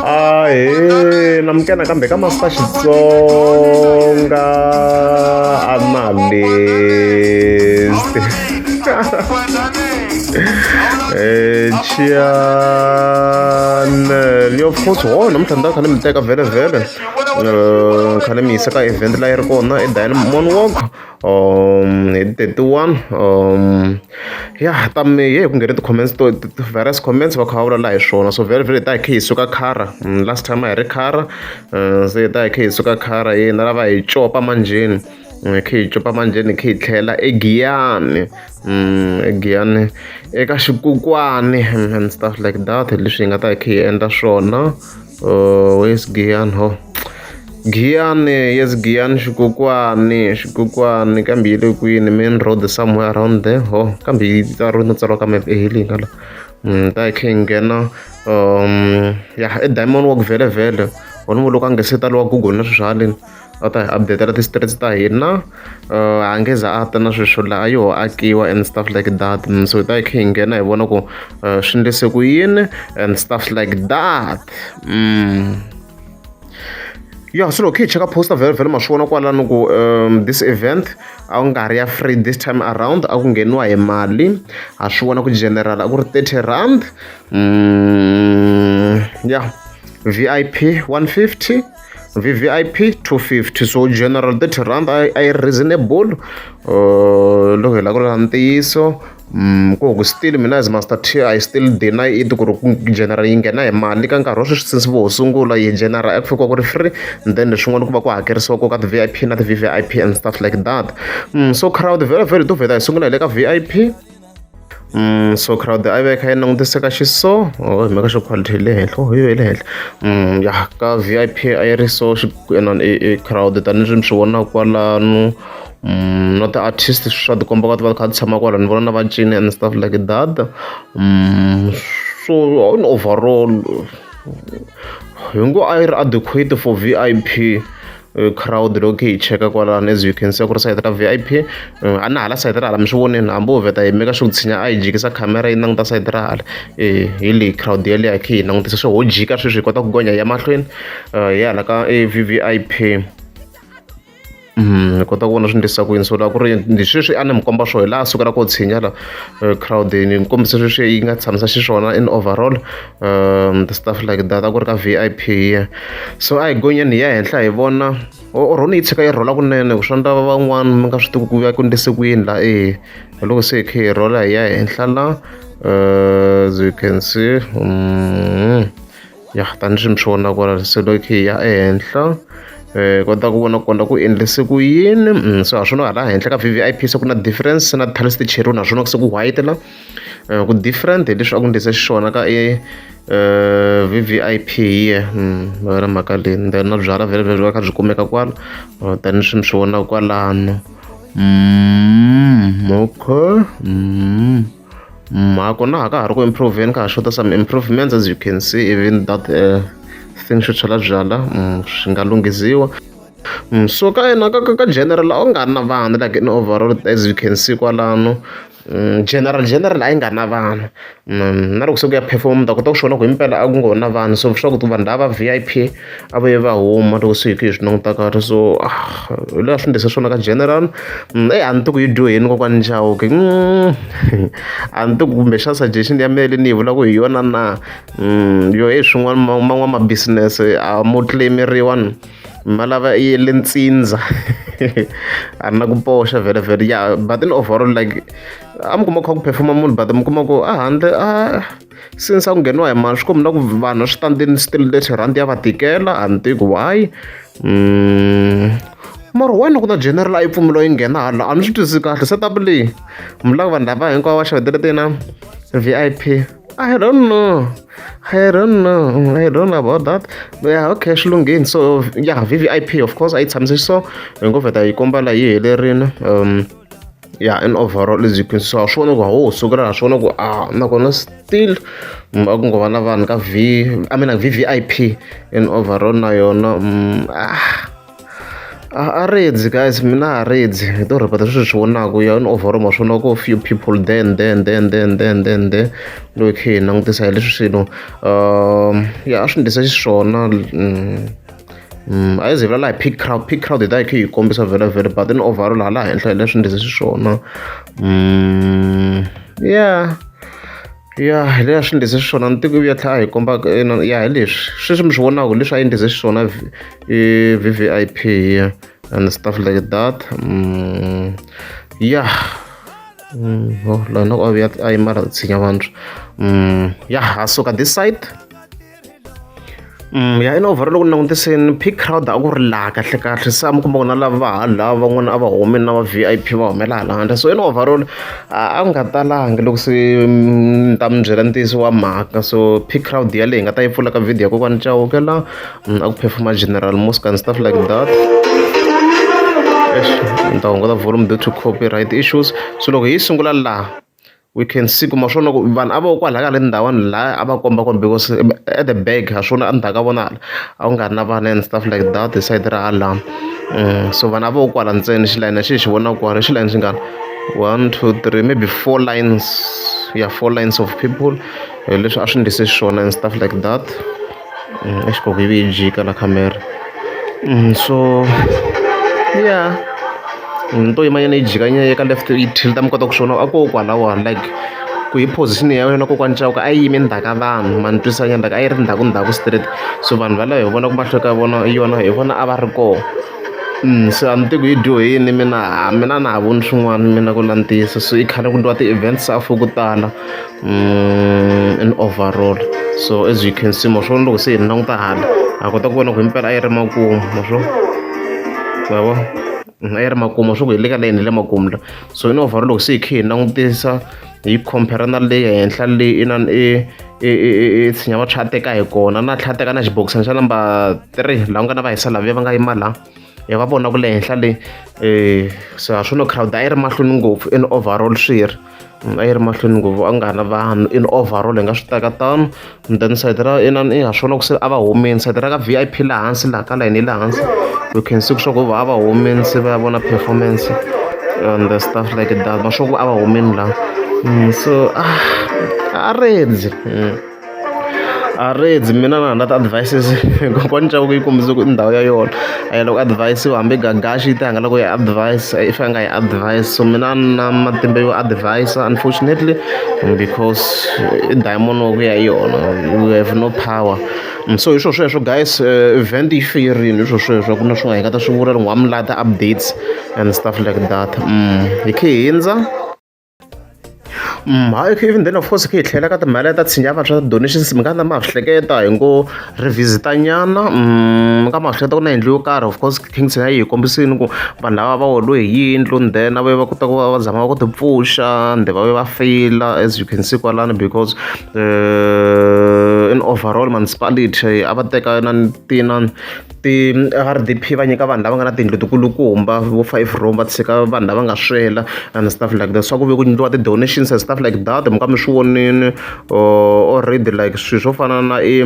Ahee namukela nakambe ka Master Xitsonga Analyst channel of course ho namuntlha ni ta kha ni mi teka vhele vhele kha ni mi yisa ka event la yi ri kona eDynamon Walk hi 31 ya ta mi ye ku nghene ti-comments to various comments va kha va vulavula hi swona so vhele vhele hi ta hi kha hi suka khara last time a hi ri khara se hi ta hi kha hi suka khara yena lava hi copa manjheni hi kha hi copa manjheni hi kha hi tlhela eGiyani eGiyani eka xikukwani and stuff like that hi leswi hi nga ta hi kha hi endla swona where's Giyani ho Giyani yes Giyani xikokwani xikokwani kambe yi le kwini main road somewhere around there ho kambe yi tsariwe no tsariwa ka map eh hi leyi nga la ta hi kha hi nghena ya i Diamond Walk vhele vhele wona loko a nge se ta lowa Google na sweswi haleni a ta hi update-ela ti-streets ta hina a nge za a ta na sweswo laha yo akiwa and stuff like that so hi ta hi kha hi nghena hi vona ku swi endlise ku yini and stuff like that. Ya se loko hi cheka poster vhele vhele ma swi vona kwalano ku this event a ku nga ri ya free this time around a ku ngheniwa hi mali ha swi vona ku general a ku ri R30 ya VIP 150 VVIP 250 so general R30 a yi reasonable loko hi lava ku vula ntiyiso ku ku still mina as Master T I still deny it ku ri ku general yi nghena hi mali ka nkarhi wa sweswi since vo ho sungula yi general a ku fakiwa ku ri free and then leswin'wana ku va ku hakerisiwa ko ka ti-V_I_P na ti-V_V_I_P and stuff like that so crowd vhele vhele to vheta hi sungula hi le ka V_I_P so crowd a yi va yi kha yi langutiseka xiso oh hi mhaka xo quality yi le henhla oh yi le henhla ya ka V_I_P a yi ri so i crowd tanihileswi mi swi vonaka kwalano na ti-artist swa tikomba ku va kha ti tshama kwala ni vona na vacini and stuff like that so in overall hi ngo a yi ri adequate for V_I_P crowd loko hi cheka kwalano as you can see ku ri sayiti ra V_I_P a na hala sayiti ra hala mi swi vonini hambi wo vheta hi meka sure ku tshinya a hi jikisa khamera yi languta sayiti ra hala hi leyi crowd yeleyo hi kha hi langutisa so ho jika sweswi hi kota ku gonya hi ya mahlweni hi hala ka V_V_I_P hi kota ku vona swi endlisa ku yini so laha ku ri ni sweswi a ni mi komba swo hi laha sukela ko tshinya la crowd ni mi kombisa sweswi yi nga tshamisa xiswona in overall the stuff like that a ku ri ka V_I_P so a hi gonyeni hi ya henhla hi vona or ni yi tshika yi rhola kunene ku swi endla van'wani mi nga swi tivi ku ya ku endlise ku yini la e hi loko se hi kha hi rhola hi ya henhla la as you can see ya tanihileswi mi swi vonaka kwala se loko hi ya ehenhla kota ku vona kona ku endlise ku yini so ha swona hala henhla ka V_V_I_P se ku na difference na tiles ti cheriwe naswona se ku white la ku different hi leswi a ku endlise xiswona ka e V_V_I_P hi mhaka leyi then na byalwa vhele vhele byi kha byi kumeka kwala tanihileswi mi swi vonaka kwalano okay ha kona ka ha ri ku improve-eni ka ha xota some improvements as you can see even that thing xo chela byala swi nga lunghisiwa so ka yena ka general a ku nga ri na vanhu like in overall as you can see kwalano general general a yi nga ri na vanhu na loko se ku ya perform mi ta kota ku swi vona ku himpela a ku ngo na vanhu so swa ku vanhu lava va V_I_P a va ye va huma loko se hi kha hi swi languta kahle so hi laha swi endlise swona ka general eyi a ni tivi ku yi dyoheni kokwani Chauke a ni tivi kumbexana suggestion ya mina leyi ni yi vulaka hi yona na yo heyi swin'wana man'wana ma business a mo claim-eriwa ni ma lava yi le ntsindza a na ku poxa vhele vhele ya but in overall like a mi kuma ku kha ku perform-a munhu but mi kuma ku a handle a since a ku ngheniwa hi mali swi komba na ku vanhu eswitandini still leswi rhandi ya va tikela a ni tivi ku why mara why na ku na general a yi pfumeliwa yi nghena hala a ni swi twisisi kahle setup leyi mi lava vanhu lava hinkwavo va xavetele tina V_I_P I don't know I don't know I don't know about that yeah okay swi lunghini so yeah V_V_I_P of course a yi tshamise so hi ngo vheta yi komba la yi helerile ya in overall as you can see swi vona ku ho sukela ha swi vona ku a nakona still a ku ngo va na vanhu ka V I mean V_V_I_P in overall na yona ah. A redzi guys, mina a redzi hi to rhepeta sweswi swi vonaku ya overall ma swona ku few people then then then then then then then loko hi kha hi langutisa hi leswi swilo ya a swi ndlisa xiswona a yi ze hi vulavula hi peak crowd, peak crowd hi ta hi kha hi kombisa vhele vhele but in overall hala henhla hi leswi ndlise xiswona yeah. Ya hi leya swi endlise xiswona ni tiko ya tlhela a hi komba ya hi leswi sweswi mi swi vonaka leswi a endlise xiswona i V_V_I_P and stuff like that ya oh laha na ku a vuya a yima la tshinya vantshwa ya ha suka this side. Ya in overall loko ni langutisini peak crowd a ku ri laha kahle kahle se a mi kuma ku na lava va hala van'wana a va humile na va V_I_P va humela hala handle so in overall a ku nga talangi loko se ni ta mi byela ntiyiso wa mhaka so peak crowd yaleyo hi nga ta yi pfula ka video ya kokwani Chauke la a ku perform-a General Muzka and stuff like that. Eish ni ta hunguta volume due to copyright issues so loko hi yi sungula laha we can see ku ma swona ku vanhu a vo kwalaya ka le ndhawini laya a va komba kona because at the back ha swona endzhaku ka vona hala a ku nga ri na vana and stuff like that hi sayiti ra hala so vanhu a vo kwala ntsena xilayini xi hi xi vonaka kwala i xilayini xi ngani one two three maybe four lines ya four lines of people hi leswi a swi endlise xiswona and stuff like that exi ku yi yi jika la khamera so yeah ni to yima nyana yi jika nyana ya ka left yi tilta mi kota ku swi vona a ko kwalawani like ku hi position ya yona kokwani Chauke a yi yime ndzhaku ka vanhu ma ni twisisa nyana like a yi ri ndzhaku ndzhaku straight so vanhu valava hi vona ku mahlweni ka vona yona hi vona a va ri kona se a ni tivi ku yi dyohini mina mina a na ha voni swin'wana mina ku la ntiyiso so i khale ku endliwa ti-events ku tala in overall so as you can see ma swi vona loko se hi languta hala ha kota ku vona ku himpela a yi ri makumu ma swi ma vo a yi ri makumu swi ku hi le ka layeni hi le makumu la so in overall loko se hi kha hi langutisa hi compare na le henhla le inani i i i tshinya va tlhela teka hi kona na tlhela teka na xibokisana xa number 3 laha ku nga na va hisa laviya va nga yima laha hi va vona ku le henhla le so ha swona crowd a yi ri mahlweni ngopfu in overall swi ri a yi ri mahlweni ngopfu a nga ha na vanhu in overall hi nga swi teka tano and then sayiti ra inani i ha swona ku se a va humini sayiti ra ka V_I_P laha hansi laha ka layeni ya le hansi you can see swa ku va a va humini se va ya vona performance and the stuff like that ma swa ku a va humini laha so a redzi a redzi mina na na ti-advices kokwani Chauke yi kombise ku i ndhawu ya yona a yi loko advise hambi gagaxi yi ta hangalaka yi advice i fanele nga yi advice so mina na matimba yo advise unfortunately because i diamond wa ku ya hi yona we have no power so hi swo sweswo guys event yi feyerini hi swo sweswo ku na swin'wana hi nga ta swi vula n'wamulata updates and stuff like that hi khe hi hindza. Hayi even then of course hi tlhela ka timhaka ta tshinya vantshwa ta donations mi nga na ma ha swi hleketa hi ngo revisit nyana mi nga ma hleketa ku na yindlu yo karhi of course King Tshinya yi hi kombisile ku vanhu lava va weriwe hi yindlu then va va kota ku va va zama va ku ti pfuxa ende va ve va feyila as you can see kwalano because in overall municipality a va teka na tina ti-R_D_P va nyika vanhu lava nga na tiyindlu tikulukumba vo five room va tshika vanhu lava nga swela and stuff like that swa ku ve ku endliwa ti-donations and stuff like that mi ka mi swi vonini already like swilo swo fana na i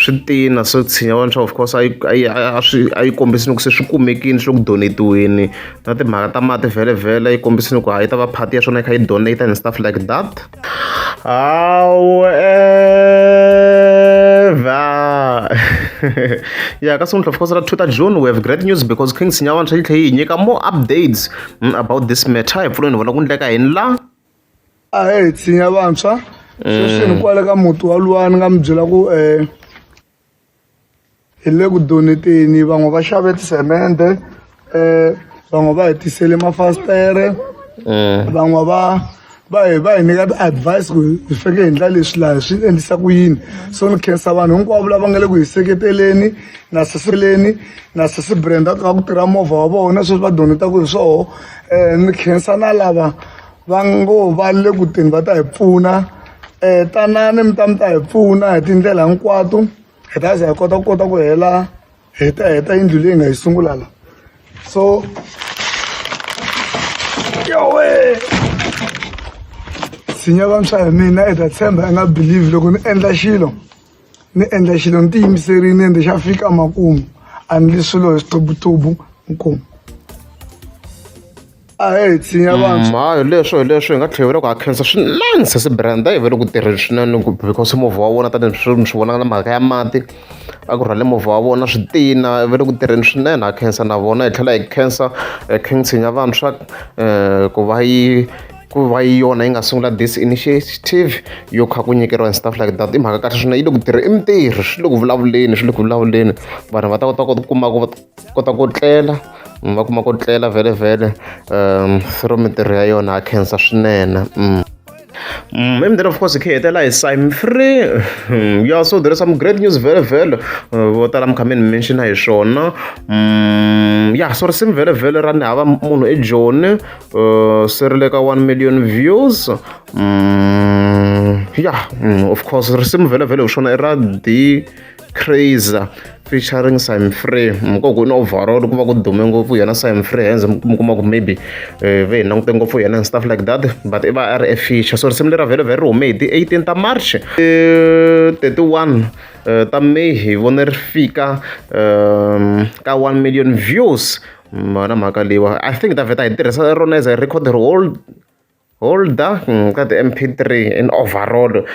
switina swo tshinya vantshwa of course a yi a yi a swi a yi kombisini ku se swi kumekile swi le ku donate-iweni na timhaka ta mati vhele vhele yi kombisini ku hayi ta va part ya swona yi kha yi donate and stuff like that. However, yeah, ka siku of course ra 2 ta June we have great news because King Sinyavantshwa yi tlhe yi hi nyika more updates about this matter hi pfuleni vona ku ndleka yini la Ahee tshinya vantshwa sweswi ni kwale ka muti wa luwa ni nga mi byela ku hi le ku doneteni van'we va xave tisemende van'we va hi tisele mafasitere van'we va va hi va hi nyika ti-advice ku hi faneke hi endla leswi laha swi endlisa ku yini so ni khensa vanhu hinkwavo lava nga le ku hi seketeleni na seseleni na sesi Brenda ka ku tirha movha wa vona sweswi va donetaku hi swoho ni khensa na lava va ngo va le ku teni va ta hi pfuna tanani mi ta mi ta hi pfuna hi tindlela hinkwato hi ta za hi kota ku kota ku hela hi ta heta yindlu leyi nga yi sungula la so yowe tshinya vantshwa hi mina i ta tshemba i nga believe loko ni endla xilo ni endla xilo ni tiyimiserile ende xa fika makumu. A ni swilo hi switubutubu inkomu a hi tshinya vantshwa. Hayi hi leswo hi nga tlhela ku ha khensa swinene sesi Brenda hi ve le ku tirheni swinene ku because movha wa vona tanihi swi swi vonaka na mhaka ya mati a ku rhwale movha wa vona switina ve le ku tirheni swinene. Ha khensa na vona, hi tlhela hi khensa King Tshinya Vantshwa ku va yi yona yi nga sungula this initiative yo kha ku nyikeriwa and stuff like that. I mhaka kahle swinene, yi le ku tirha, i mintirho, swi le ku vulavuleni, swi le ku vulavuleni. Vanhu va ta kota ku kuma ku kota ku tlela, va kuma ku tlela vhele vhele through mintirho ya yona. Ha khensa swinene. And then of course hi hetelela hi Simon Free. Yeah, so there is some great news very very vo tala mi kha mi ni mention hi swona. Yeah, so risimu vhele vhele ra ni hava munhu eJoni se ri le ka 1 million views. Yeah, of course risimu vhele vhele hi swona i ra D Crazy featuring Simon Free. Mukoko in overall ku va ku dume ngopfu yena Simon Free, hence mi kuma ku maybe ve hi langute ngopfu yena and stuff like that, but i va a ri a feature. So risimu lera vhele vhele ri hume hi ti 18 ta March, 31 ta May hi vone ri fika ka 1 million views. Mana mhaka leyiwa I think ta vheta hi tirhisa rona as a record holder ka ti MP3 in overall.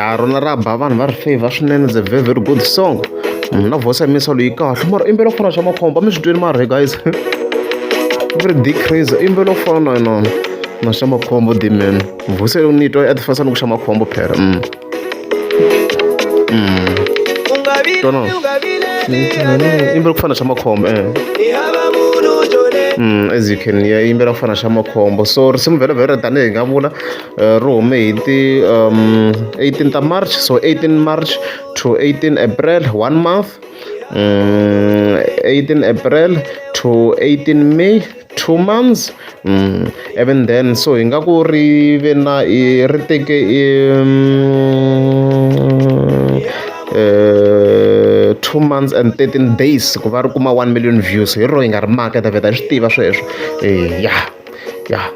Ha rona ra ba, vanhu va ri favor swinene. It's a very very good song. Na voice ya misa leyi kahle, mara imbela ku fana xa Makhombo, mi swi twini mara guys, very D Crazy imbela ku fana na xa Makhombo. The man voice leyi ni twa at first ni ku xa Makhombo phela. Twana imbela ku fana xa Makhombo as you can hear, yimbela ku fana xa Makhombo. So risimu vhele vhele tanihi hi nga vula ri hume hi ti 18 ta March, so 18 March to 18 April, one month, 18 April to 18 May, 2 months. Even then, so hi nga ku ri ve na ri teke 2 months and 13 days ku va ri kuma 1 million views. Hi ro hi nga ri maka ta vheta hi swi tiva sweswo. Ya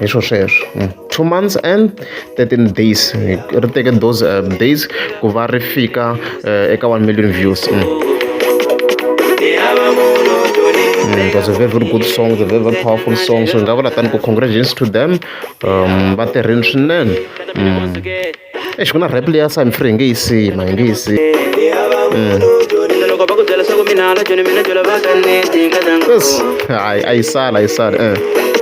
hi swo sweswo, 2 months and 13 days ri teke those days ku va ri fika eka 1 million views. It was a very very good song, a very very powerful song. So hi nga vula tani ku congratulations to them, va tirhini swinene. Exi ku na rap leya Simon Free hi nge yi sima, hi nge yi simi. Loko va ku byela swa ku mina la joni mina byela va kaneti ka Yes, hayi a yi sala, a yi sala.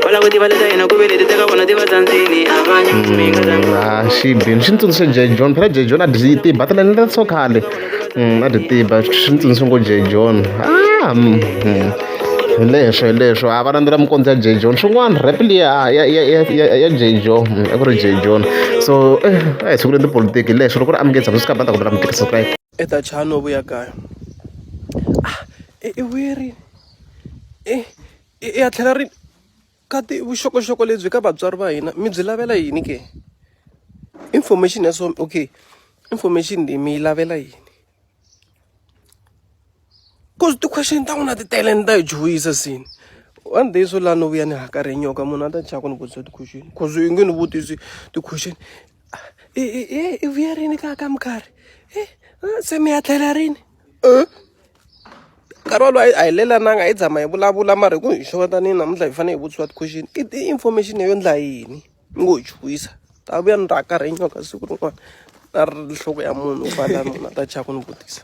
Va lava ku tiva leta hina ku ve leti teka vona ti va tsandzini a va nyumi ka Ah, xi bini xi ni tsundzuxe J John phela. J John a dyi tiba tala ni so khale. A dyi tiba swi ni tsundzuxe ngo J John. Ah, hi leswo a va landzela mikondzo ya J John swin'wana rap liya ya J John a ku ri J John. So a hi sunguleni tipolotiki hi leswo loko ri amukela subscribe a ta kombela mi subscribe. I ta chava no vuya kaya. Ah, i vuye rini i ya tlhela rini ka ti vuxokoxoko lebyi ka vatswari va hina mi byi lavela yini ke information ya so? Okay, information leyi mi yi lavela yini? Cause ti-question ta n'wina ti tele, ni ta yi chuhisa sini. One day swo la no vuya ni hakarhe nyoka, munhu a ta chava ku ni vutisa ti-question, cause i nge ni vutisi ti-question. I vuya rini ka minkarhi se mi ya tlhela rini? Nkarhi wolowo a hi lelananga, hi dzama hi vulavula, mara hi ku hi xotanini namuntlha hi fanele hi vutisiwa ti-question. I information yo ndla yini mi ngo hi chuhisa? Ta vuya ni ri hakarhe nyoka siku rin'wana na ri nhloko ya munhu u fana munhu a ta chava ku ni vutisa.